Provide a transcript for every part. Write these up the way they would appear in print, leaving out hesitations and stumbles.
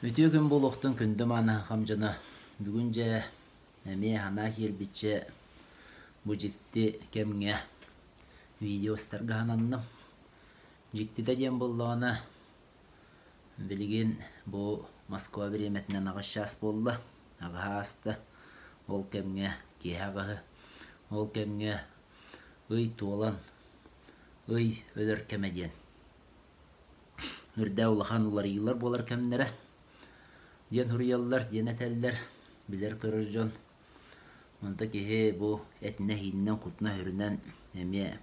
Үтүө күн буолуохтун күндү мааны дьоно. Бүгүн дьэ эмиэ санаа киирбиччэ бу дьикти кэмҥэ видео устарга сананным. Дьиктитэ диэн буоллаҕына, билигин бу Москва бириэмэтинэн 8 чаас буолла, аҕыһа ааста. Ол кэмҥэ киэһэ аҕыһы, ол кэмҥэ ый туолан, ый өлөр кэмэ диэн үрдэ улахан уларыйыылар буолар кэмнэрэ диэн суруйаллар, диэн этэллэр билэр-көрөр дьон. Онто киһи бу этинэ-иһиинэн, кутуна-сүрүнэн эмиэ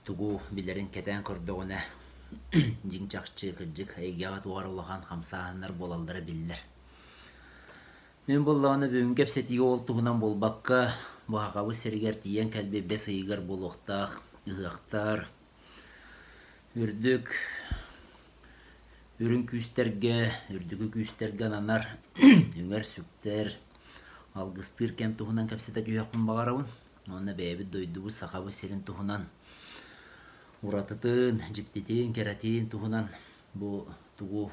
тугу билэрин кэтээн көрдөҕүнэ, дьиҥ-чахчы, кырдьык эйгэҕэ туох эрэ улахан хамсааһыннар буолаллара биллэр. Мин буоллаҕына бүгүҥҥү кэпсэтиигэ ол туһунан буолбакка, бу Сахабыт сиригэр тиийэн кэлбит бэс ыйыгар буолуохтаах ыһыахтар, Үрдүк үрүҥ күүстэргэ, үрдүкү күүстэргэ ананар үҥэр-сүктэр, алгыстыыр кэм туһунан кэпсэтэ түһүөхпүн баҕарабын. Уонна бэйэбит дойдубут Сахабыт сирин туһунан уратытын, дьиктитин, кэрэтин туһунан бу тугу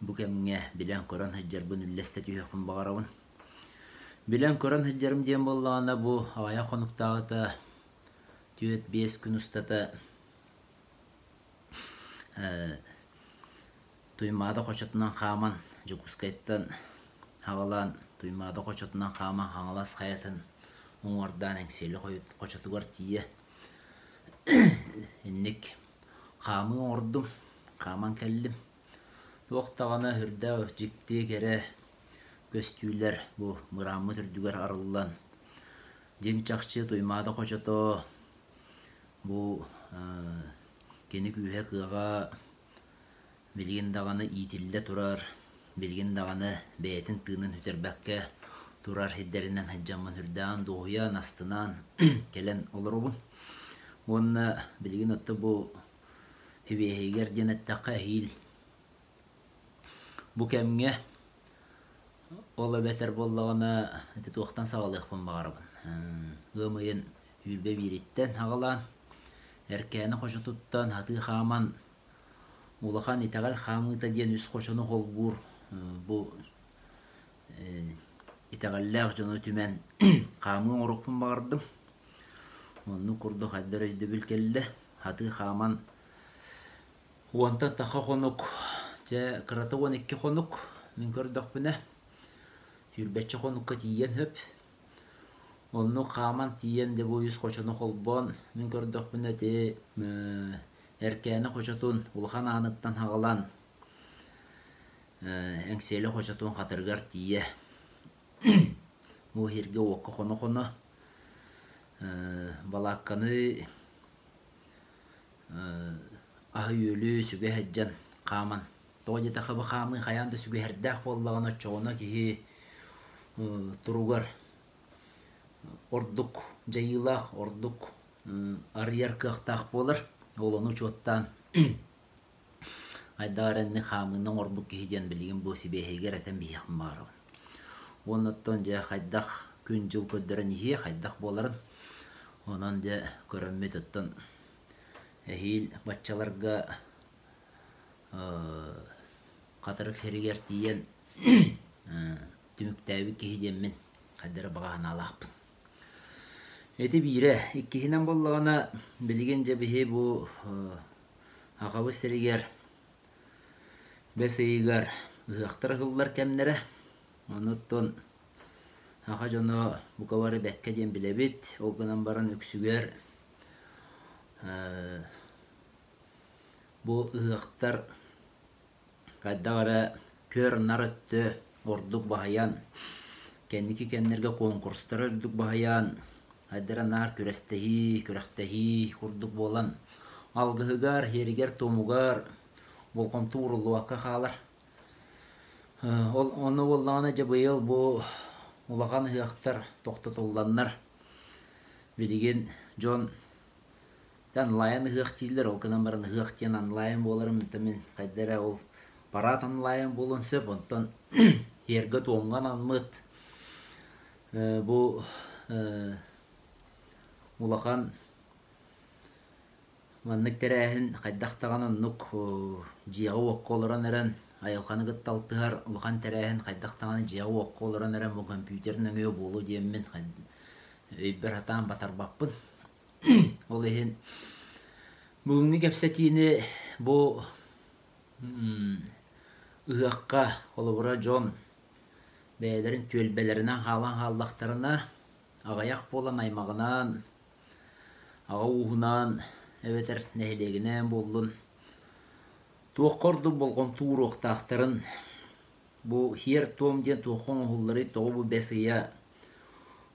бу кэмҥэ билэн-көрөн сылдьарбын үллэстэ түһүөхпүн баҕарабын. Билэн-көрөн сылдьарым диэн буоллаҕына бу аҕыйах хонуктааҕыта 4-5 күн устата Туймаада хочотунан хааман Дьокуускайтан аҕалаан Туймаада хочотунан хааман Хаҥалас хайатын уҥуордаан Эҥсиэли хочотугар тиийэ инник хаамыы оҥордум, хааман кэллим. Туох даҕаны үрдээх дьикти кэрэ көстүүлэр бу мырааммыт үрдүгэр арыллан дьиҥ-чахчы Туймаада хочото бу кини күүһэ-кыаҕа билигин даҕаны иитиллэ турар, билигин даҕаны бэйэтин тыынын сүтэрбэккэ турар сирдэринэн сылдьаммын сүрдээҕин дуоһуйан, астынан кэлэн олоробун. Уонна билигин отто бу сибиэһэйигэр диэн эттэххэ эһиил бу кэмҥэ ол эбэтэр буоллаҕына ити туохтан саҕалыахпын баҕарабын. Ыам ыйын 21-иттэн аҕалаан Эркээни хочотуттан сатыы хааман улахан итэҕэл хаамыыта диэн үс хочону холбуур бу итэҕэллээх дьону түмэн хаамыы оҥоруохпун баҕардым. Оннук курдук хайдар өйдөбүл кэллэ. Сатыы хааман уонтан тахха хонук, чэ кырата 12 хонук мин көрдөхпүнэ сүүрбэччэ хонукка тиийэн сөп. Оннук хааман тиийэн дьэ бу үс хочону холбоон, мин көрдөхпүнэ ити Эркээни хочотун улахан ааныттан аҕалан Эҥсиэли хочотун хатырыгар тиийэ бу иһиргэ-уокка хоно-хоно балаакканы аһы-үөлү сүгэ сылдьан хааман тоҕо диэтэххэ бу хаамыы хайаан да сүгэһэрдээх буоллаҕына оччоҕуна киһи туругар ордук дьайыылаах, ордук арыйар кыахтаах буолар. Ол ону учуоттаан хайдах эрэ инник хаамыыны оҥорбут киһи диэн билигин бу сибиэһэйгэр этэн биһиэхпин баҕарабын. Уонна оттон дьэ хайдах күн-дьыл көрдөрөн иһиэ, хайдах буоларын онон дьэ көрөммүт оттон эһиил баччаларга Хатырык сиригэр тиийэн түмүктээбит киһи диэммин хайда эрэ баҕа санаалаахпын. Ити биирэ. Иккиһинэн буоллаҕына, билигин дьэ биһи бу Сахабыт сиригэр бэс ыйыгар ыһыахтар ыһыллар кэмнэрэ. Онуттан саха дьоно бука бары бэккэ диэн билэбит. Ол гынан баран үксүгэр Бу ыһыахтар хайдах эрэ көр-нар өттө ордук баһыйан, кэнники кэмнэргэ конкурстары ордук баһыйан, хайдах эрэ наар күрэстэһии, күрэхтэһии курдук буолан, алгыһыгар, иһэригэр-туомугар болҕомто ууруллубакка хаалар. Ол онно буоллаҕына дьэ быйыл бу улахан ыһыахтар тохтотулланнар, билигин дьон онлайн ыһыах дииллэр, ол гынан баран ыһыах диэн онлайн буоларын мин хайда эрэ ол парад онлайн буолуон сөп, онтон сиэргэ-туомҥа анаммыт бу улахан маннык тэрээһин хайдах даҕаны оннук дьиэҕэ-уокка олорон эрэн айылҕаны кытта алтыһар улахан тэрээһин хайдах даҕаны дьиэҕэ-уокка олорон эрэн бу компьютер нөҥүө буолуо диэммин өйбөр сатаан батарбаппын. Ол иһин бүгүҥҥү кэпсэтиини бу ыһыахха холобура дьон бэйэлэрин түөлбэлэринэн хаалан хааллахтарына аҕыйах буолан аймаҕынаан, аҕа ууһунаан эбэтэр нэһилиэгинээн буоллун туохха ордук болҕомто ууруохтаахтарын бу сиэр-туом диэн туохха оҥоһулларый, тоҕо бу бэс ыйа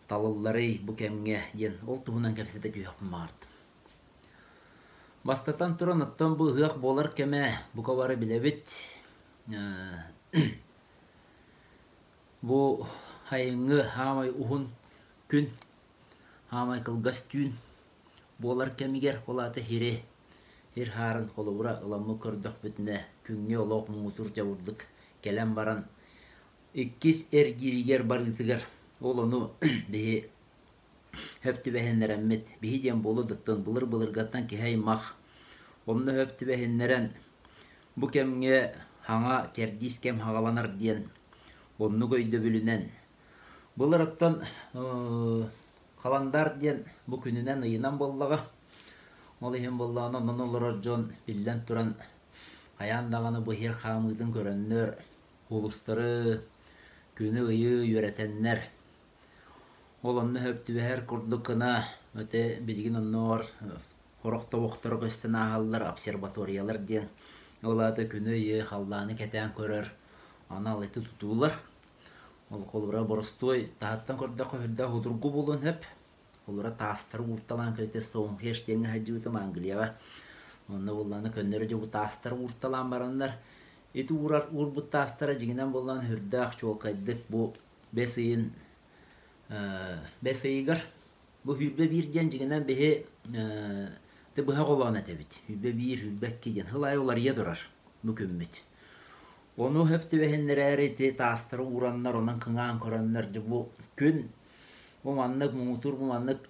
талылларый бу кэмҥэ диэн ол туһунан кэпсэтэ түһүөхпүн баҕардым. Бастатан туран, оттон бу ыһыах буолар кэмэ бука бары билэбит. Бу сайыҥҥы саамай уһун күн, саамай кылгас түүн буолар кэмигэр, ол аата сири, сир хаарын холобура ыламмыт көрдөхпүтүнэ, күҥҥэ олох муҥутуур дьабырдык кэлэн баран, иккис эргииригэр барыытыгар ол ону биһи хөп түбэһиннэрэммит, биһи диэн буолуо дыттын былыр-былыргаттан киһи аймах онно хөп түбэһиннэрэн бу кэмҥэ хаҥа кэрдиис кэм хаҕаланар диэн оннук өйдөбүлүнэн былыр оттон халандаар диэн бу күнүнэн ыйынан буоллаҕа. Ол иһин буоллаҕына онон олорор дьон биллэн туран хайаан даҕаны бу иһэр хаамыытын көрөннөр улустары күнү-ыйы үөрэтэннэр ол онно сөп түбэһэр курдук гына ити билигин оннооҕор сорох тобохторо көстөн ааһаллар обсерваториялар диэн ол аата күнү-ыйы халлааны кэтээн көрөр анал ити тутуулар. Ол холобура боростуой таһыттан көрдөххө сүрдээх судургу буолуон сөп. Холобура таастары уурталаан кэбистэ Стоунхендж диэҥҥэ сылдьыбытым Англияҕа. Онно буоллаҕына көннөрү дьэ бу таастары уурталаан бараннар ити уурар уурбут таастара дьиҥинэн буоллаҕына сүрдээх чуолкайдык бу бэс ыйын бэс ыйыгар бу 21 диэн дьиҥинэн биһи быһа холоон этэбит. 21, 22 диэн сыл аайы уларыйа турар бу күммүт. Ону сөп түбэһиннэрээри ити таастары уураннар, онон кыҥаан көрөннөр дьэ бу күн бу маннык муҥутуур бу маннык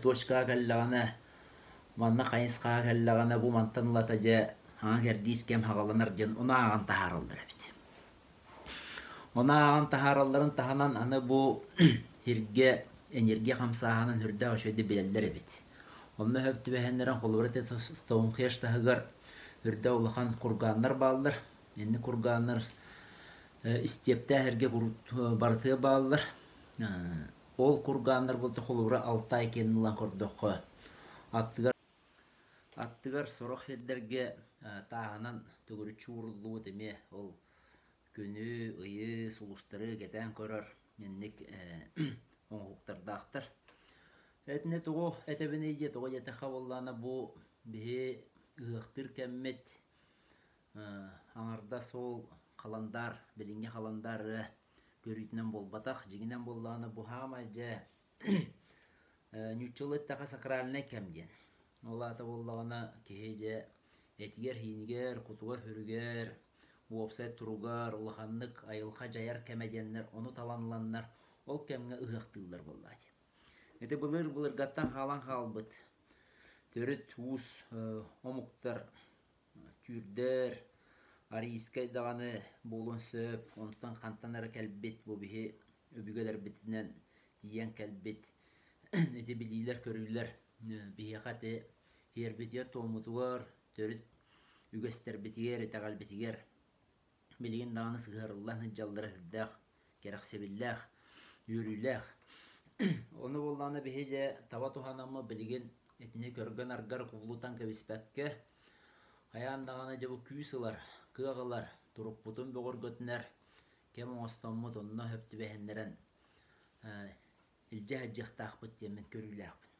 точкаҕа кэллэҕинэ манна хайысхаҕа кэллэҕинэ бу мантан ылата дьэ хаҥа кэрдиис кэм хаҕаланар диэн ону ааҕан таһаараллар эбит. Ону ааҕан таһааралларын таһынан аны бу сиргэ энергия хамсааһынын сүрдээх үчүгэйдик билэллэр эбит. Онно сөп түбэһиннэрэн холобура ити Стоунхендж таһыгар үрдэ улахан кургааннар бааллар. Инник кургааннар истиэптээх эргэ барытыа бааллар. Ол кургааннар буолта холобура Алтай киэнин ылан көрдөххө аттыгар Аттыгар сорох сирдэргэ тааһынан төгүрүччү ууруллубут эмиэ ол күнү, ыйы, сулустары кэтээн көрөр инник оҥоһуктардаахтар. Этини тугу этэбиний диэ, тоҕо диэтэххэ буоллаҕына бу биһи ыһыахтыыр кэммит аҥардас ол халандаар, билиҥҥи халандаар эрэ көрүүтүнэн буолбатах, дьиҥинэн буоллаҕына бу саамай дьэ Ньуччалыы эттэххэ сакральнай кэм диэн. Ол аата буоллаҕына киһи дьэ этигэр-сиинигэр, кутугар-сүрүгэр, уопсай туругар улаханнык айылҕа дьайар кэмэ диэннэр ону талан ыланнар ол кэмҥэ ыһыахтыыллар буоллаҕа дии. Ити былыр-былыргаттан хаалан хаалбыт төрүт уус омуктар түүрдэр, арийскай даҕаны буолуон сөп, онтон хантан эрэ кэлбит бу биһи өбүгэлэрбитинэн тиийэн кэлбит ити билиилэр-көрүүлэр биһиэхэ ити сиэрбитигэр-туоммутугар, төрүт үгэстэрбитигэр, итэҕэлбитигэр билигин даҕаны сыһыарыллан сылдьаллара сүрдээх кэрэхсэбиллээх, үөрүүлээх. Ону буоллаҕына биһи дьэ таба туһанаммыт билигин итини көргө-наргар кубулутан кэбиспэккэ, хайаан даҕаны дьэ бу күүс ылар, кыах ылар, турукпутун бөҕөргөтүнэр кэм оҥостоммут онно сөп түбэһиннэрэн илдьэ сылдьыахтаахпыт диэммин көрүүлээхпин.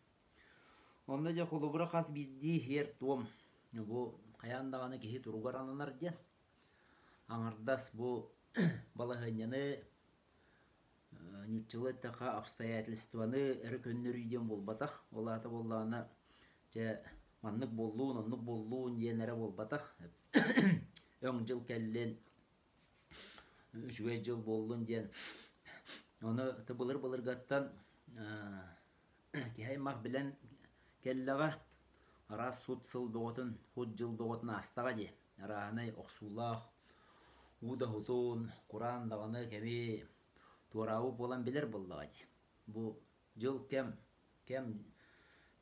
Онно дьэ холобура хас биирдии сиэр-туом бу хайаан даҕаны киһи туругар ананар диэн аҥардас бу балаһыанньаны ньуччалыы эттэххэ обстоятельствоны эрэ көннөрүү диэн буолбатах. Ол аата буоллаҕына дьэ маннык буоллун, оннук буоллун диэн эрэ буолбатах. Өҥ дьыл кэллин, үчүгэй дьыл буоллун диэн. Ону былыр-былыргаттан киһи аймах билэн кэллэҕэ, араас сут сыл бөҕөтүн, сут дьыл бөҕөтүн аастаҕа дии. Арааһынай охсуулаах. Уу да уһутун, кураан даҕаны кэми туораабыт буолан билэр буоллаҕа дии. Бу дьыл кэм, кэм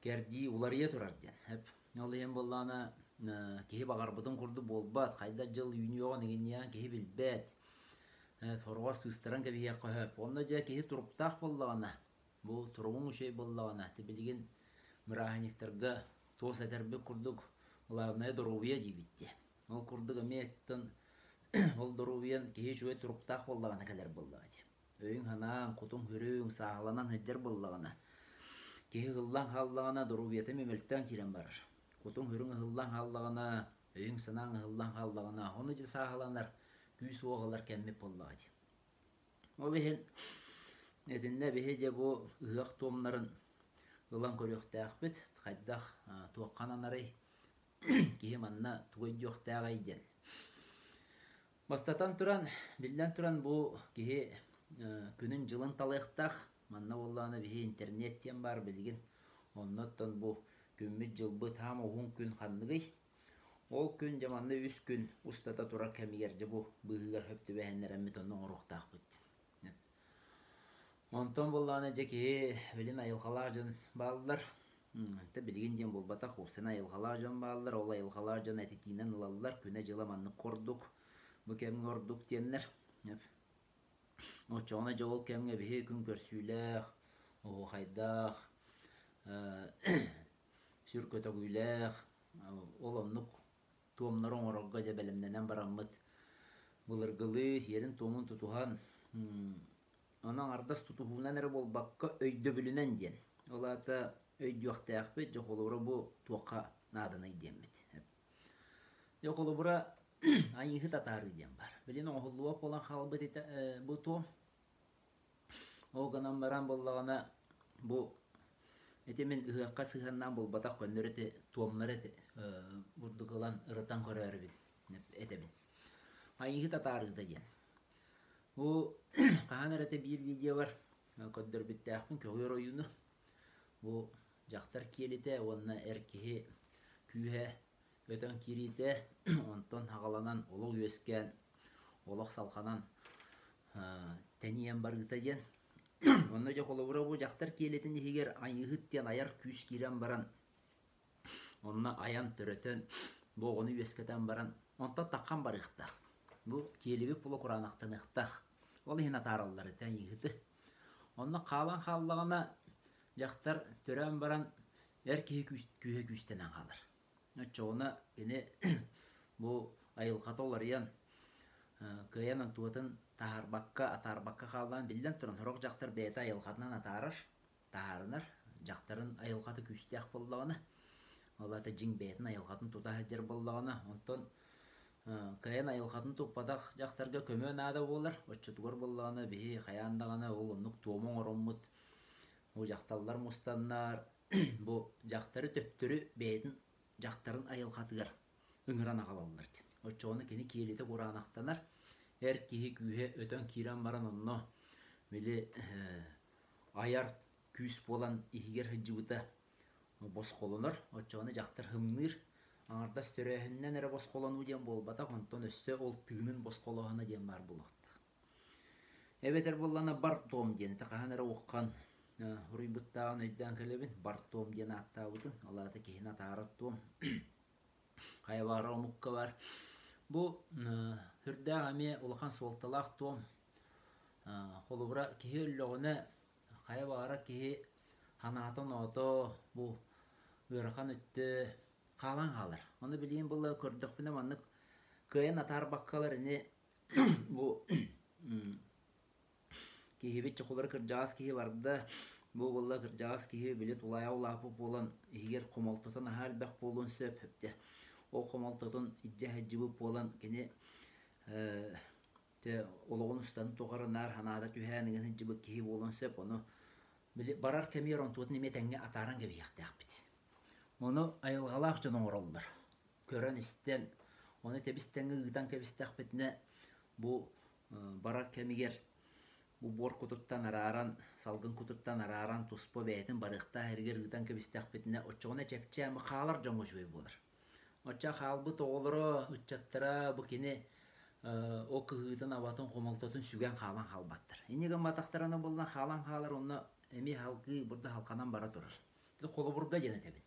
кэрдии уларыйа турар диэн. Эп ол иһин буоллаҕына киһи баҕарбытын курдук буолбат, хайдах дьыл үүнүөҕүн иҥинниэҕин киһи билбэт. Хороҕор сыыстаран кэбиһиэххэ сөп. Онно дьэ киһи туруктаах буоллаҕына, бу туругуҥ үчүгэй буоллаҕына, ити билигин бырааһынньыктарга туос этэрбит курдук главное доруобуйа диибит дии. Ол курдук эмиэ оттон ол доруобуйан киһи үчүгэй туруктаах буоллаҕына кэлэр буоллаҕа дии. Өйүҥ-санааҥ, кутуҥ-сүрүҥ сааһыланан сылдьар буоллаҕына, киһи ыһыллан хааллаҕына доруобуйата эмиэ мөлтөөн киирэн барар. Кутуҥ-сүрүҥ ыһыллан хааллаҕына, өйүҥ-санааҥ ыһыллан хааллаҕына, ону дьэ сааһыланар, күүс-уох ылар кэммит буоллаҕа дии. Ол иһин итиннэ биһи дьэ бу ыһыах туомнарын ылан көрүөхтээхпит, хайдах туохха ананарый, киһи манна тугу өйдүөхтээҕий диэн. Бастатан туран, биллэн туран бу киһи күнүн-дьылын талыахтаах. Манна буоллаҕына биһи интернет диэн баар билигин. Оннуттан бу күммүт-дьылбыт хаам уһун күн ханныгый? Ол күн дьэ манна үс күн устата турар кэмигэр дьэ бу быыһыгар хөп түбэһиннэрэммит онно оҥоруохтаахпыт. Онтон буоллаҕына дьэ киһи билин айылҕалаах дьон бааллар. Антон билигин диэн буолбатах, уопсайынан айылҕалаах дьон бааллар, ол айылҕалаах дьон этитиинэн ылаллар, күнэ-дьыла маннык ордук, бу кэмҥэ ордук диэннэр. Оччоҕуна дьэ ол кэмҥэ биһи күн көрсүүлээх, оһуохайдаах, сүр көтөҕүүлээх, ол оннук туомнары оҥорорго дьэ бэлэмнэнэн бараммыт былыргылыы сиэрин-туомун тутуһан ону аҥардас тутуһуунан эрэ буолбакка өйдөбүлүнэн диэн. Ол аата өйдүөхтээхпит, дьэ холобура бу туохха нааданай диэммит. Дьэ холобура айыыһыт атаарыы диэн баар. Билин оҥоһуллубат буолан хаалбыт бу туом. Ол гынан баран буоллаҕына бу ити мин ыһыахха сыһыаннаан буолбатах көннөрү ити туомнары ити бурдук ылан ырытан көрөөрүбүн этэбин. Айыыһыт атаарыыта диэн. Бу хаһан эрэ ити биир видеобар көрдөрбүттээхпин көҕүөр ойууну. Бу дьахтар киэлитэ уонна эр киһи күүһэ өтөн киириитэ, онтон аҕаланан олох үөскээн, олох салҕанан тэнийэн барыыта диэн. Онно дьэ холобура бу дьахтар киэлитин иһигэр айыыһыт диэн айар күүс киирэн баран, онно айан төрөтөн, бу оҕону үөскэтэн баран, онтон таххан барыахтаах. Бу киэлибит була кураанахтаныахтаах. Ол иһин атаараллар этэ айыыһыты. Онно хаалан хааллаҕына, дьахтар төрөөн баран эр киһи күүһэ күүстэнэн хаалар. Оччоҕуна кини бу айылҕата уларыйан, кыайан онтугатын таһаарбакка, атаарбакка хааллаан биллэн туран, сорох дьахтар бэйэтэ айылҕатынан атаарар, таһаарынар. Дьахтарын айылҕата күүстээх буоллаҕына, ол аата дьиҥ бэйэтин айылҕатын тута сылдьар буоллаҕына, онтон кыайан айылҕатын туппатах дьахтарга көмө наада буолар. Оччотугар буоллаҕына биһи хайаан даҕаны ол оннук туому оҥороммут, бу дьахталлар мустаннар, бу дьахтары төттөрү бэйэтин дьахтарын айылҕатыгар ыҥыран аҕалаллар диэн. Оччоҕуна кини киэлитэ кураанахтанар, эр киһи күүһэ өтөн киирэн баран онно били айар күүс буолан иһигэр сылдьыбыта босхолонор. Оччоҕуна дьахтар һымныыр. Аҥардас төрөөһүнүнэн эрэ босхолонуу диэн буолбатах, онтон өссө ол тыынын босхолооһуна диэн баар буолуохтаах. Эбэтэр буоллаҕына Бартом диэн этэ хаһан эрэ уххан уруйбуттааҕын өйдөөн кэлэбин. Бартом диэн ааттаабытын, ол аата киһини атаарар туом. Хайа баҕарар омукка бар. Бу сүрдээх эмиэ улахан суолталаах туом. Холобура, киһи өллөҕүнэ хайа баҕарар киһи санаата-оноото бу ыарахан өттө хаалан хаалар. Ону билигин буолла көрдөхпүнэ маннык кыайан атаарбаккалар ини Бу киһибит чохулар кырдьаҕас киһи барда. Бу буолла кырдьаҕас киһи били тулаайах улааппыт буолан иһигэр хомолтото наһаа элбэх буолуон сөп дьэ. Ол хомолтотун илдьэ сылдьыбыт буолан кини дьэ олоҕун устан тухары наар санаата түһээн ыган сылдьыбыт киһи буолуон сөп. Ону били барар кэмигэр онтуотун эмиэ тэҥҥэ атааран кэбиһиэхтээхпит. Ону айылҕалаах дьон оҥороллор. Көрөн-истэн, ону тэбис-тэҥҥэ ыытан кэбистэхпитинэ, бу барар кэмигэр бу буор кутуттан арааран, салгын кутуттан арааран туспа бэйэтин барыахтаах эригэр ыытан кэбистэхпитинэ, оччоҕуна чэпчээн хаалар дьоҥҥо үчүгэй буолар. Оччо хаалбыт оҕолоро, ыччаттара бу кини Ол кыһыытын, абатын, хомолтотун сүгэн хаалан хаалбаттар. Инньэ гымматахтарына буоллан хаалан хаалар, онно эмиэ халгыы бурда халханан бара турар. Холобурга диэн этэбин.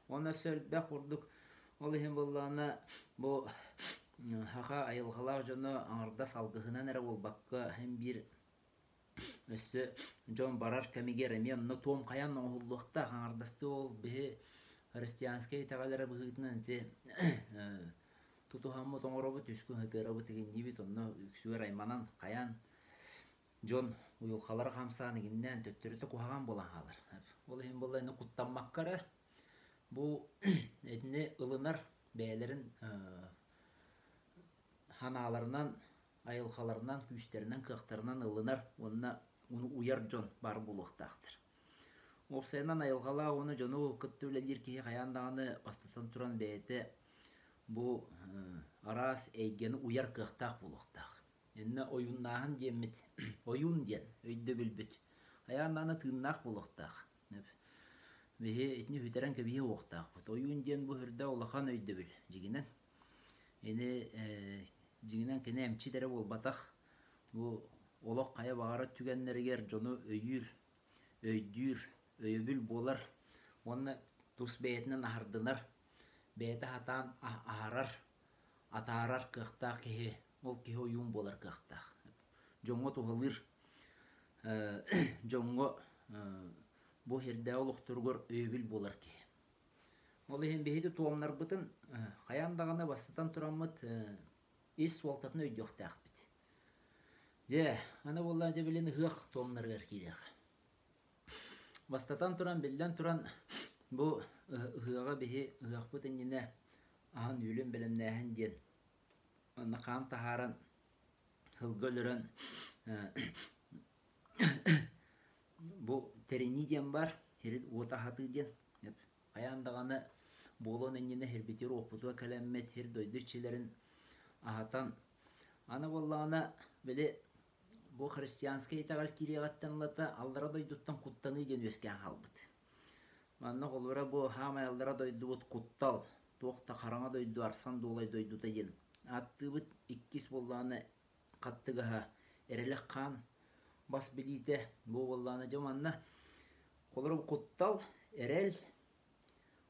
Уонна өссө элбэх курдук ол иһин буоллаҕына бу саха айылҕалаах дьоно аҥардас алгыһынан эрэ буолбакка син биир өссө дьон барар кэмигэр эмиэ онно туом хайаан оҥоһуллуохтаах аҥардастыы ол биһи христианскай итэҕэл эрэ быһыытынан ити тутуһаммыт оҥоробут үс күн сытыарабыт игинниибит онно үксүгэр айманан хайаан дьон уйулҕалара хамсаан игиннээн төттөрүтэ куһаҕан буолан хаалар. Ол иһин буолла ини куттаммакка эрэ бу итини ылынар бэйэлэрин санааларынан, айылҕаларынан, күүстэринэн, кыахтарынан ылынар уонна уну уйар дьон баар буолуохтаахтар. Уопсайынан айылҕалаах уонна дьону кытта үлэлиир киһи хайаан даҕаны бастатан туран бэйэтэ бу араас эйгэни уйар кыахтаах буолуохтаах. Иннэ ойууннааһын диэммит, ойуун диэн өйдөбүлбүт хайаан даҕаны тыыннаах буолуохтаах. Биһи итини сүтэрэн кэбиһиэ уохтаахпыт. Ойуун диэн бу сүрдээх улахан өйдөбүл дьиҥинэн. Ини дьиҥинэн кини эмчит эрэ буолбатах. Бу олох хайа баҕарар түгэннэригэр дьону өйүүр, өйдүүр, өйөбүл буолар уонна тус бэйэтинэн аһардынар, бэйэтэ сатаан аһарар, атаарар кыахтаах киһи ол киһи ойуун буолар кыахтаах. Дьоҥҥо туһалыыр, дьоҥҥо бу сирдээҕи олохторугар өйөбүл буолар киһи. Ол иһин биһиги туомнарбытын хайаан даҕаны бастатан тураммыт ис суолтатын өйдүөхтээхпит. Дьэ, аны буоллаҕа дьэ билин ыһыах туомнарыгар киириэххэ. Бастатан туран, биллэн туран, бу ыһыаҕа биһи ыһыахпыт иннинэ аһын-үөлүн бэлэмнээһин диэн Манна хаан таһааран, сылгы өлөрөн бу тэринии диэн баар, сирин уот аһатыы диэн. Хайаан даҕаны буолуон иннинэ сирбитигэр уоппутугар кэлэммит сир-дойду иччилэрин аһатан, аны буоллаҕына, били бу христианскай итэҕэл киириэҕиттэн ылата аллара дойдуттан куттаныы диэн үөскээн хаалбыт. Манна холобура бу хаамай аллара дойдубут куттал, туох да хараҥа дойду, арсан дуолай дойдута диэн ааттыыбыт. Иккис буоллаҕына хаттыгаһа эрэлэх хаан бас билиитэ бу буоллаҕына дьэ манна холобура куттал, эрэл,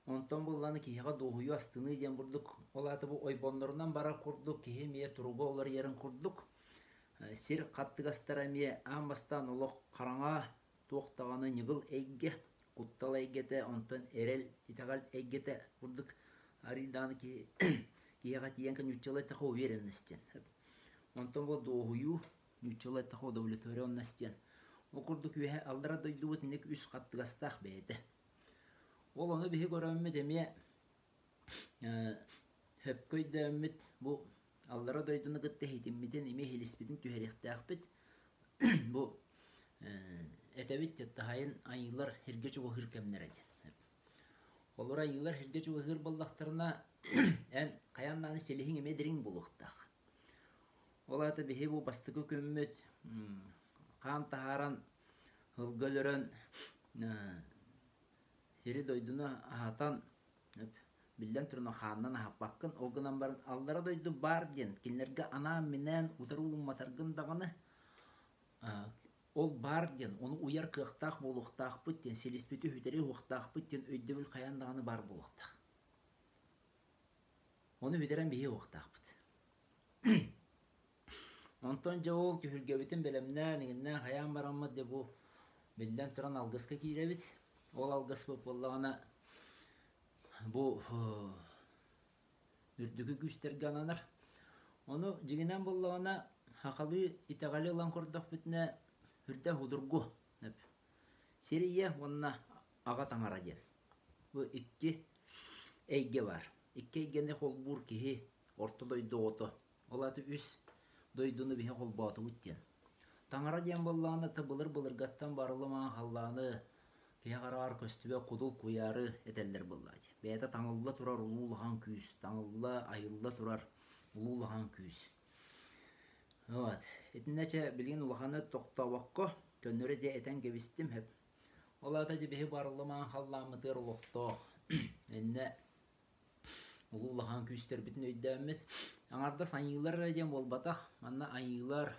онтон буоллаҕына киһиэхэ дуоһуйуу, астыныы диэн курдук ол аата бу ойбоннорунан барар курдук киһи эмиэ туруга уларыйарын курдук сир хаттыгастара эмиэ аан бастаан олох хараҥа туох даҕаны ньыгыл эйгэ, куттал эйгэтэ, онтон эрэл, итэҕэл эйгэтэ курдук арыый даҕаны киһи киһиэхэ тиийэн нууччалыы эттэххэ уверенность диэн. Онтон бу дуоһуйуу, нууччалыы эттэххэ удовлетворенность диэн. Ол курдук үөһэ аллара дойдубут инник үс хаттыгастаах бэйэтэ. Ол ону биһи көрөммүт эмиэ сөпкө өйдөөммүт бу аллара дойдуну кытта иһитиммитин эмиэ иһилиспитин түһэриэхтээхпит. Бу этэбит таһайын айыылар сиргэ чугаһыыр кэмнэрэ диэн. Олор айыылар сиргэ чугаһыыр буоллахтарына эн хайаан даҕаны силиһиҥ эмиэ дириҥ буолуохтаах. Ол аата биһи бу бастакы күммүт хаан таһааран, сылгы өлөрөн, сири-дойдуну аһатан Биллэн туран, хаанынан аһаппаккын, ол гынан баран аллара дойду баар диэн кинилэргэ анаан-минээн утары уумматаргын даҕаны ол баар диэн, ону уйар кыахтаах буолуохтаахпыт диэн, силиспити үһүтэри уһуохтаахпыт диэн өйдөбүл хайаан даҕаны баар буолуохтаах. Ону үһүтэрэн биһи уһуохтаахпыт. Онтон дьэ ол түһүлгэбитин бэлэмнээн, иҥиннээн хайаан бараммыт дьэ бу биллэн туран алгыска киирэбит. Ол алгыспыт буоллаҕына бу үрдүкү күүстэргэ ананар. Ону дьиҥинэн буоллаҕына сахалыы итэҕэли ылан көрдөхпүтүнэ үрдэ судургу. Сир ийэ уонна аҕа таҥара диэн. Бу икки эйгэ баар. Икки эйгэни холбуур киһи орто дойду оҕото Ол аата үс дойдуну биһи холбоотубут диэн. Таҥара диэн буоллаҕына та былыр-былыргаттан барылы-маҥан халлааны киһи хараҕар көстүбэт кудул куйаары этэллэр буоллаҕа дии. Бэйэтэ таҥылла турар улуу улахан күүс, таҥылла, айылла турар улуу улахан күүс. Вот. Итиннэ чэ билигин улаханы тохтообокко көннөрү дьэ этэн кэбистим сөп. Ол аата дьэ биһи барылы-маҥан халлааммытыгар олохтоох. Иннэ улуу улахан күүстэрбитин өйдөөммүт. Аҥардас айыылар эрэ диэн буолбатах, манна айыылар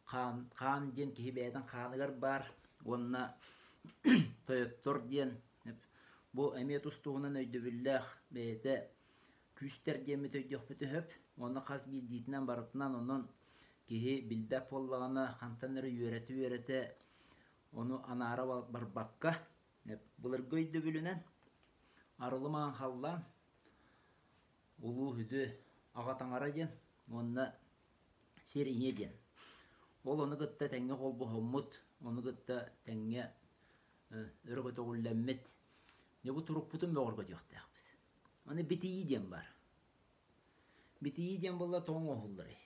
хаан, хаан диэн киһи бэйэтин хааныгар баар уонна тойоттор диэн бу эмиэ тус туһунан өйдөбүллээх бэйэтэ күүстэр диэммит өйдүөхпүт сөп. Уонна хас биирдиитинэн барытынан онон киһи билбэт буоллаҕына хантан эрэ үөрэтэ-үөрэтэ ону анаара барбакка былыргы өйдөбүлүнэн арылы маҥан халлаан улуу үдү аҕа таҥара диэн уонна сир ийэ диэн. Ол ону кытта тэҥҥэ холбоһоммут, ону кытта тэҥҥэ өрө көтөҕүллэммит дьэ бу турукпутун бөҕөргөтүөхтээхпит. Аны битийии диэн баар. Битийии диэн буолла тоҕо оҥоһулларый?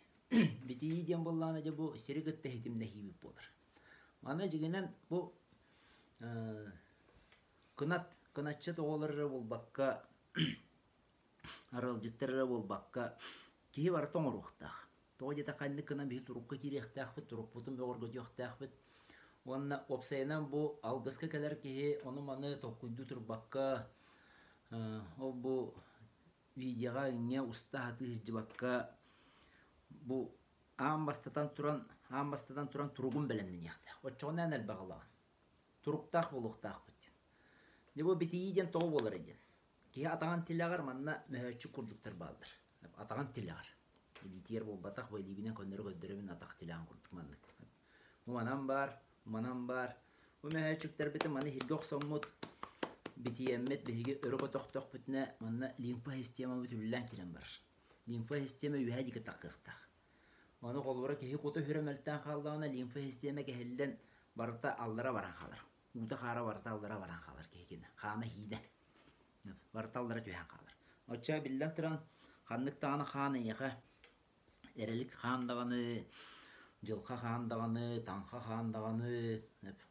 Битийии диэн буоллаҕына дьэ бу сири кытта ситимнэһиибит буолар. Маны дьиҥинэн бу кынат, кыначчыт оҕолор эрэ буолбакка, аралдьыттар эрэ буолбакка, киһи барыта оҥоруохтаах. Тоҕо диэтэххэ инник гынан биһи турукка киириэхтээхпит, турукпутун бөҕөргөтүөхтээхпит. Уонна уопсайынан бу алгыска кэлэр киһи ону-маны толкуйдуу турбакка, ол бу видеоҕа иҥҥэ уста сатыы сылдьыбакка бу аан бастатан туран аан бастатан туран туругун бэлэмнэниэхтээх. Оччоҕуна эн элбэх ылаҕын. Туруктаах буолуохтаахпыт диэн. Дьэ бу битийии диэн тоҕо буолара диэн. Киһи атаҕын тилэҕэр манна мөһөөччүк курдуктар бааллар. Атаҕын тилэҕэр. Илиитигэр буолбатах, бу илиибинэн көннөрү көрдөрөбүн атах тилэҕин курдук маннык. Бу манан баар, манан баар. Бу мөһөөччүктэрбитин маны иһиргэ охсоммут, битийэммит биһиги өрө көтөхтөхпүтүнэ манна лимфа системабыт үллээн киирэн барар. Лимфа система үөһэ диэки таххыахтаах. Ону холобура киһи кута сүрэ мөлтөөн хааллаҕына лимфа система кэһиллэн барыта аллара баран хаалар. Уута-хаара барыта аллара баран хаалар киһи хаана иһиидэ. Барыта аллара түһэн хаалар. Оччо биллэн туран ханнык даҕаны хаан эйиэхэ эрэлик хаан даҕаны, дьылҕа хаан даҕаны, таҥха хаан даҕаны,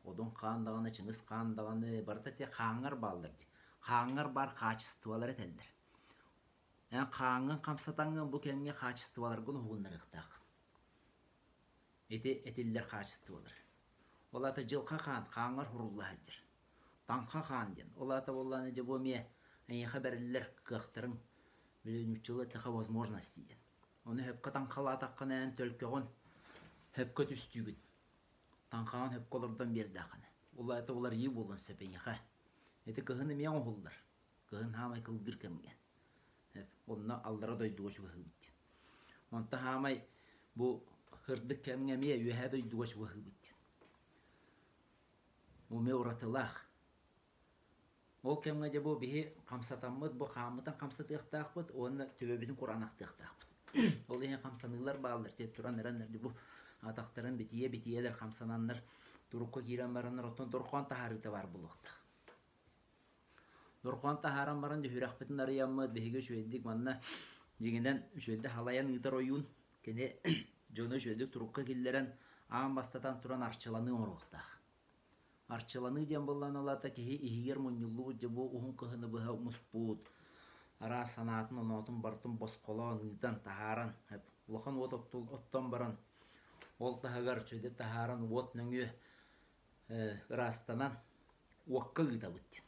одун хаан даҕаны, чыҥыс хаан даҕаны барыта ити хааҥҥар бааллар дии. Хааҥҥар баар хаачыстыбалары этэллэр. Эн хааҥҥын хамсатаҥҥын бу кэмҥэ хаачыстыбаларгын уһугуннарыахтааххын. Ити этиллэр хаачыстыбалар. Ол аата дьылҕа хаан хааҥҥар хурулла сылдьар. Таҥха хаан диэн. Ол аата буоллаҕына дьэ бу эмиэ эйиэхэ бэриллэр кыахтарыҥ, били нууччалыы эттэххэ возможности диэн. Ону сөпкө таҥхалаатаххына эн төлкөҕүн сөпкө түстүүгүн. Таҥхаҕын сөпкө олордон биэрдэххинэ. Ол аата уларыйыы буолуон сөп эйиэхэ. Ити кыһын эмиэ оҥоһуллар. Кыһын хаамай кылгыр кэмҥэ. Онно аллара дойдуга чугаһыыбыт диэн. Онто хаамай бу сырдык кэмҥэ эмиэ үөһээ дойдуга чугаһыыбыт диэн. Эмиэ уратылаах. Ол кэмҥэ дьэ бу биһи хамсатаммыт, бу хааммытын хамсатыахтаахпыт уонна төбөбүтүн кураанахтыахтаахпыт. Ол иһин хамсаныылар бааллар, дьэ туран эрэннэр дьэ бу атахтарын битийэ-битийэлэр хамсананнар турукка киирэн бараннар оттон дорҕоон таһаарыыта баар буолуохтаах. Дорҕоон таһааран баран сүрэхпитин арыйаммыт, биһиги үчүгэйдик манна дьиҥинэн үчүгэйдик халайан ыытар ойуун кини дьону үчүгэйдик турукка киллэрэн аан бастатан туран арчыланыы оҥоруохтаах. Арчыланыы диэн буоллаҕына ылата киһи иһигэр мунньуллубут дьэ бу уһун кыһыны быһа муспут араас санаатын-оноотун барытын босхолоон ыытан таһааран улахан уот оттон баран ол таһыгар үчүгэйдик таһааран уот нөҥүө ыраастанан уокка ыытабыт диэн.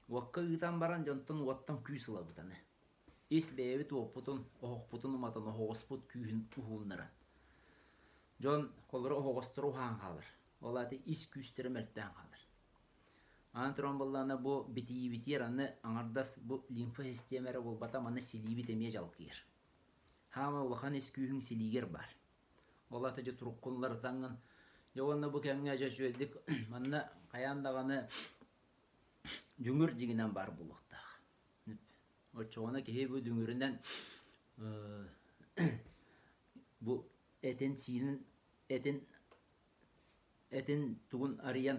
Уокка ыытан баран дьонтон уоттан күүс ылабыт аны. Ис бэйэбит уоппутун, оһохпутун уматан оһоҕоспут күүһүн уһууннаран. Дьон холоро оһоҕосторо уһаан хаалар. Ол аата ис күүстэрэ мөлтөөн хаалар. Аны туран буоллаҕына бу битийиибитигэр аны аҥардас бу лимфа систиэмэ эрэ буолбата манна силиибит эмиэ дьалкыйар. Хаама улахан ис күүһүҥ силиигэр баар. Ол аата дьэ туруккун уларытаҥҥын дьэ уонна бу кэмҥэ дьэ үчүгэйдик манна хайаан даҕаны дүҥүр дьиҥинэн баар буолуохтаах. Оччоҕуна киһи бу дүҥүрүнэн бу этин-сиинин этин этин тугун арыйан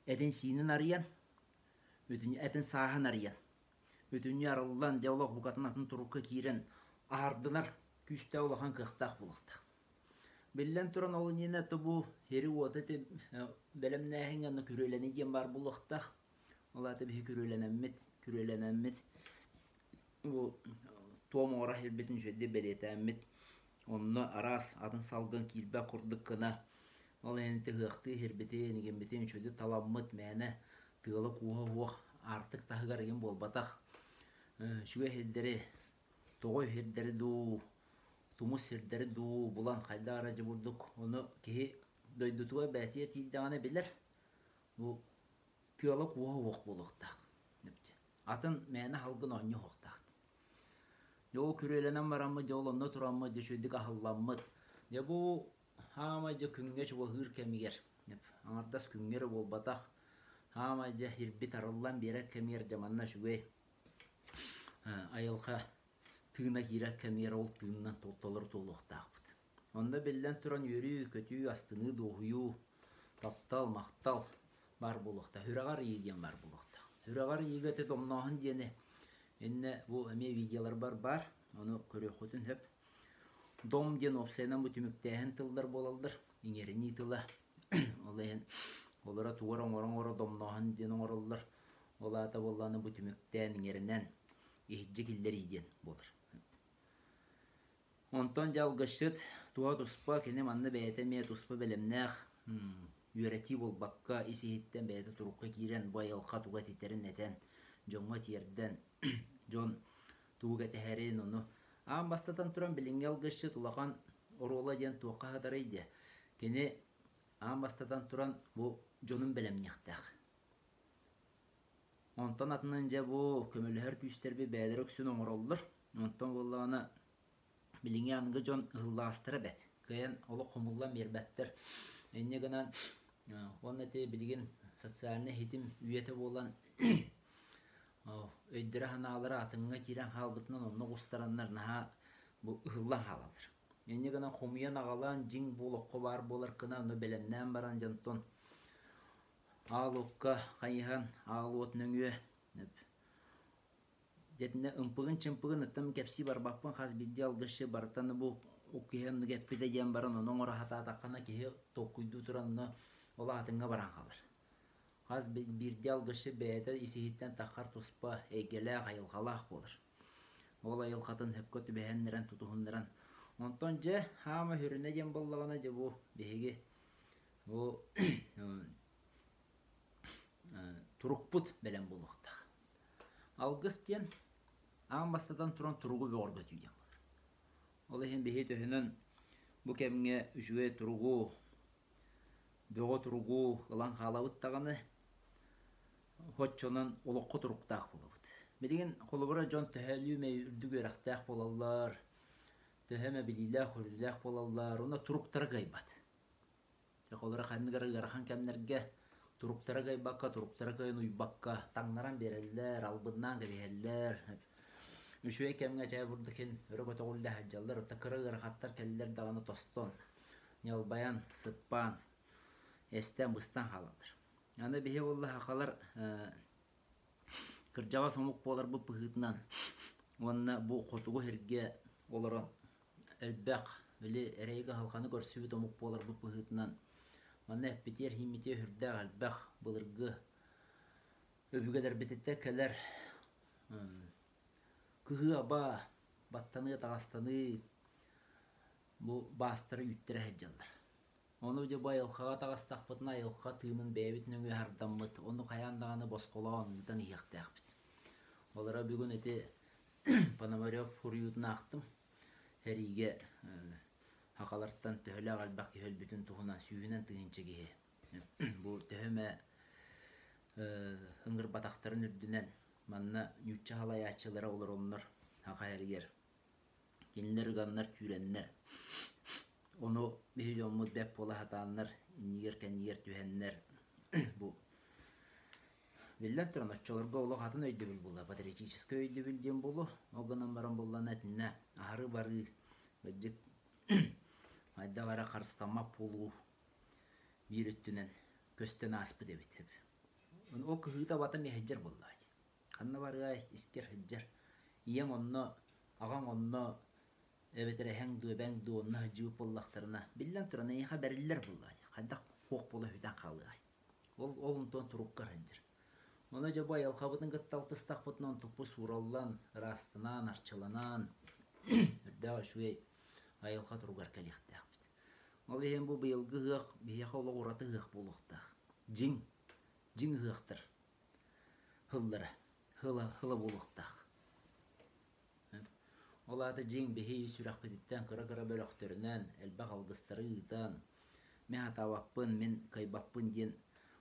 этин-сиинин арыйан бүтүн этин сааһын арыйан бүтүннүү арыллан дьэ олох букатын атын турукка киирэн аһардынар күүстээх улахан кыахтаах буолуохтаах. Биллэн туран ол иннинэ бу сири-уоту ити бэлэмнээһиҥҥэ онно күрүөлэнии диэн баар буолуохтаах. Ол аата биһи күрүөлэнэммит, күрүөлэнэммит бу туом оҥоро сирбитин үчүгэйдик бэлиэтээммит онно араас атын салгын киирбэт курдук гына ол иһин ити ыһыахтыы сирбитин, игиммитин үчүгэйдик таламмыт мээнэ тыала-кууһа суох аартык таһыгар игин буолбатах үчүгэй сирдэри Тоҕой сирдэри дуу, тумус сирдэри дуу булан хайдах эрэ дьобурдук ону киһи дойдутугар бэйэтигэр тиийдэҕинэ билэр. Бу тыала-кууһа уох буолуохтаах. Атын мээнэ аһылгын оонньуу уһуохтаах. Дьэ ол күрүөлэнэн бараммыт, дьэ ол онно тураммыт, дьэ үчүгэйдик аһылламмыт. Дьэ бу хаамай дьэ күҥҥэ чугаһыыр кэмигэр, аҥардас күҥҥэ эрэ буолбатах, хаамай дьэ ирбит арыллан биэрэр кэмигэр дьэ манна үчүгэй айылҕа тыына киирэр кэмигэр ол тыынынан толору туолуохтаахпыт. Онно биллэн туран үөрүү-көтүү, астыныы, дуоһуйуу, таптал, махтал баар буолуохтаах. Үрэҕэр ыйыы диэн баар буолуохтаах. Үрэҕэр ыйыыга ити домнооһун диэни иннэ бу эмиэ видеоларбар баар, ону көрүөххүтүн сөп. Дом диэн уопсайынан бу түмүктээһин тыллар буолаллар, иҥэринии тыла. Ол иһин олоро тугу эрэ оҥоро-оҥоро домнооһун диэн оҥороллор. Ол аата буоллаҕына бу түмүктээн иҥэринэн иһирдьэ киллэрии диэн буолар. Онтон дьэ алгысчыт туһа туспа, кини манна бэйэтэ эмиэ туспа бэлэмнээх үөрэтии буолбакка, ис-иһиттэн бэйэтэ турукка киирэн, бу айылҕа туга этитэрин этэн, дьоҥҥо тиэрдэн, дьон тугу кэтэһэрин, ону аан бастатан туран билиҥҥи алгысчыт улахан оруола диэн туохха сытарый диэ. Кини аан бастатан туран бу дьонун бэлэмниэхтээх. Онтон атынын дьэ бу көмөлөһөр күүстэрбит бэйэлэрэ үксүн оҥороллор. Онтон буоллаҕына билиҥҥи аныгы дьон ыһыллаҕастара бэрт. Кыайан олох хомуллан биэрбэттэр. Инньэ гынан уонна ити билигин социальнай ситим үйэтэ буолан өйдөрө-санаалара атыҥҥа киирэн хаалбытынан онно оҕустараннар наһаа бу ыһыллан хаалаллар. Инньэ гынан хомуйан аҕалан дьиҥ бу олоххо баар буолар гына ону бэлэмнээн баран дьонтон аал уокка хайыһан аал уот нөҥүө Дьэтинэ ымпыгын-чымпыгын ыттан кэпсии барбаппын хас биирдии алгысчы барытан бу киһи оннук эппитэ диэн баран ону оҥоро сатаатаххына киһи толкуйдуу туран онно ол аатыҥҥа баран хаалар. Хас биирдии алгысчы бэйэтэ ис-иһиттэн таххар туспа эйгэлээх, айылҕалаах буолар. Ол айылҕатын сөпкө түбэһэннэрэн, тутуһуннаран. Онтон дьэ, хаама сүрүнэ диэн буоллаҕына дьэ бу биһиги бу турукпут бэлэм буолуохтаах. Алгыс диэн аан бастатан туран туругу бөҕөргөтүү диэн буолар. Ол иһин биһи төһөнөн бу кэмҥэ үчүгэй туругу, бөҕө туругу ылан хаалабыт даҕаны, оччонон олоххо туруктаах буолабыт. Билигин холобура дьон төһөлүү эмэ үрдүк үөрэхтээх буолаллар, төһө эмэ билиилээх-көрүүлээх буолаллар, уонна туруктара кыайбат. Холобура ханнык эрэ ыарахан кэмнэргэ туруктара кыайбакка, туруктара кыайан уйбакка таҥнаран биэрэллэр, албыннаан кэбиһэллэр. Үчүгэй кэмҥэ чээ бурдук иһин өрө көтөҕүллэ сылдьаллар, оттон кыра ыарахаттар кэллэр даҕаны тостон, ньалбайан, сыппаан, эстэн, быстан хаалаллар. Аны биһи буолла сахалар кырдьаҕас омук буоларбыт быһыытынан уонна бу хотугу сиргэ олорон элбэх били эрэйи-кыһалҕаны көрсүбүт омук буоларбыт быһыытынан манна эппитиэр-иһиммитиэр сүрдээх элбэх былыргы өбүгэлэрбититтэн кэлэр кыһыы-аба, баттаныы-таҕастаныы бу баастары үүттэрэ сылдьаллар. Ону дьэ бу айылҕаҕа таҕыстахпытына айылҕа тыынын бэйэбит нөҥүө аһардаммыт, ону хайаан даҕаны босхолоон ыытан иһиэхтээхпит. Олоро бүгүн ити Пономарев суруйуутун аахтым. Сэриигэ сахалартан төһөлөөх элбэх киһи өлбүтүн туһунан сүүһүнэн тыһыынча киһи. Бу төһө эмэ ыҥырбатахтарын үрдүнэн манна ньуучча салайааччылара олороннор саха сиригэр кинилэр ыганнар түүрэннэр ону биһи дьоммут бэрт буола сатааннар иннигэр-кэннигэр түһэннэр бу Биллэн туран, оччолорго олох атын өйдөбүл буолла, патриотическай өйдөбүл диэн буолуо. Ол гынан баран буоллаҕына итиннэ аһары барыы, кырдьык, хайдах эрэ харыстаммат буолуу биир өттүнэн көстөн ааспыт эбит. Ол кыһыыта-абата эмиэ сылдьар буоллаҕа дии. Ханна барыай, искэр сылдьар. Ийэҥ онно, аҕаҥ онно эбэтэр эһэҥ дуу, эбэҥ дуу онно сылдьыбыт буоллахтарына, биллэн туран, эйиэхэ бэриллэр буоллаҕа дии. Хайдах суох буола сүтэн хаалыай. Ол ол онтон турукка сылдьар. Ону дьэ бу айылҕабытын кытта алтыстахпытына онтукпут суураллан, ыраастанан, арчыланан, үрдээх үчүгэй айылҕа туругар кэлиэхтээхпит. Ол иһин бу быйылгы ыһыах биһиэхэ олох ураты ыһыах буолуохтаах. Дьиҥ, дьиҥ ыһыахтар һыллара, һыла, һыла буолуохтаах. Ол аата дьиҥ биһи ис сүрэхпититтэн кыра-кыра бөлөхтөрүнэн элбэх алгыстары ыытан, мин сатаабаппын, мин кыайбаппын диэн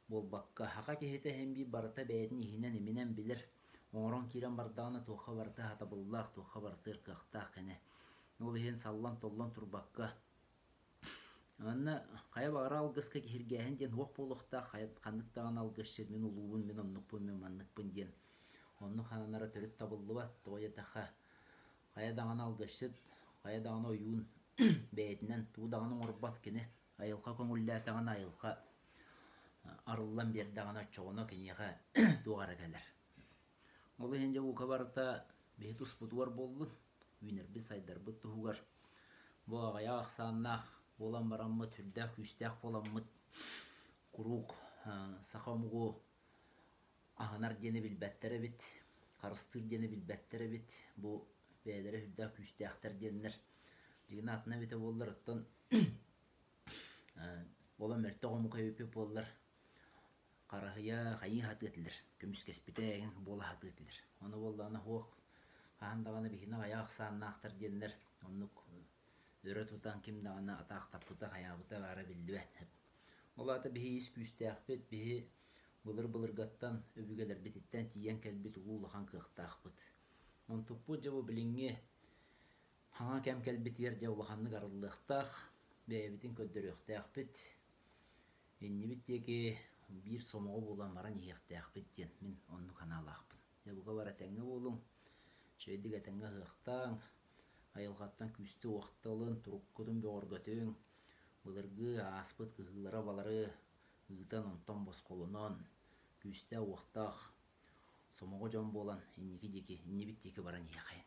буолбакка, саха киһитэ иһин биир барыта бэйэтин иһинэн-иминэн билэр, оҥорон киирэн бардаҕына туохха барыта сатабыллаах, туохха барытыгар кыахтаах кини. Ол иһин саллан-толлон турбакка, Манна хайа баҕарар алгыска киһиргээһин диэн суох буолуохтаах, ханнык даҕаны алгысчыт мин улуубун, мин оннукпун, мин манныкпын диэн оннук сананара төрүт табыллыбат. Тоҕо диэтэххэ, хайа даҕаны алгысчыт, хайа даҕаны ойуун бэйэтинэн тугу даҕаны оҥорбот кини. Айылҕа көҥүллээтэҕинэ айылҕа арыллан биэрдэҕинэ оччоҕуна киниэхэ туох эрэ кэлэр. Ол иһин дьэ бука барыта биһи туспутугар буоллун, үүнэрбит-сайдарбыт туһугар бу аҕыйах ахсааннаах буолан бараммыт, сүрдээх күүстээх буоламмыт куруук саха омугу аһынар диэни билбэттэр эбит, харыстыыр диэни билбэттэр эбит. Бу бэйэлэрэ сүрдээх күүстээхтэр диэннэр дьиҥин атына эбитэ буоллар, оттон олом мөлтөх омук эбиппит буоллар Хараһыйа хайыы сатыы этилэр, көмүскэспитэ эҥин буола сатыы этилэр. Ону буоллаҕына суох, хаһан даҕаны биһини аҕыйах ахсааннаахтар диэннэр оннук өрө тутан ким даҕаны атаахтаппыта, хайаабыта баара биллибэт. Ол аата биһи ис күүстээхпит, биһи былыр-былыргаттан өбүгэлэрбититтэн тиийэн кэлбит улуу улахан кыахтаахпыт. Онтукпут дьэ бу билиҥҥи хаҥа кэм кэлбитигэр дьэ улаханнык арыллыахтаах, бэйэбитин көрдөрүөхтээхпит. Иннибит диэки биир сомоҕо буолан баран иһиэхтээхпит диэн мин оннук санаалаахпын. Дьэ бука бары этэҥҥэ буолуҥ, үчүгэйдик этэҥҥэ ыһыахтааҥ, айылҕаттан күүстэ уохта ылын, туруккутун бөҕөргөтүҥ, былыргы ааспыт кыһыылары-абалары ыытан онтон босхолонон, күүстээх-уохтаах сомоҕо дьон буолан инники диэки, иннибит диэки баран иһиэхэйин.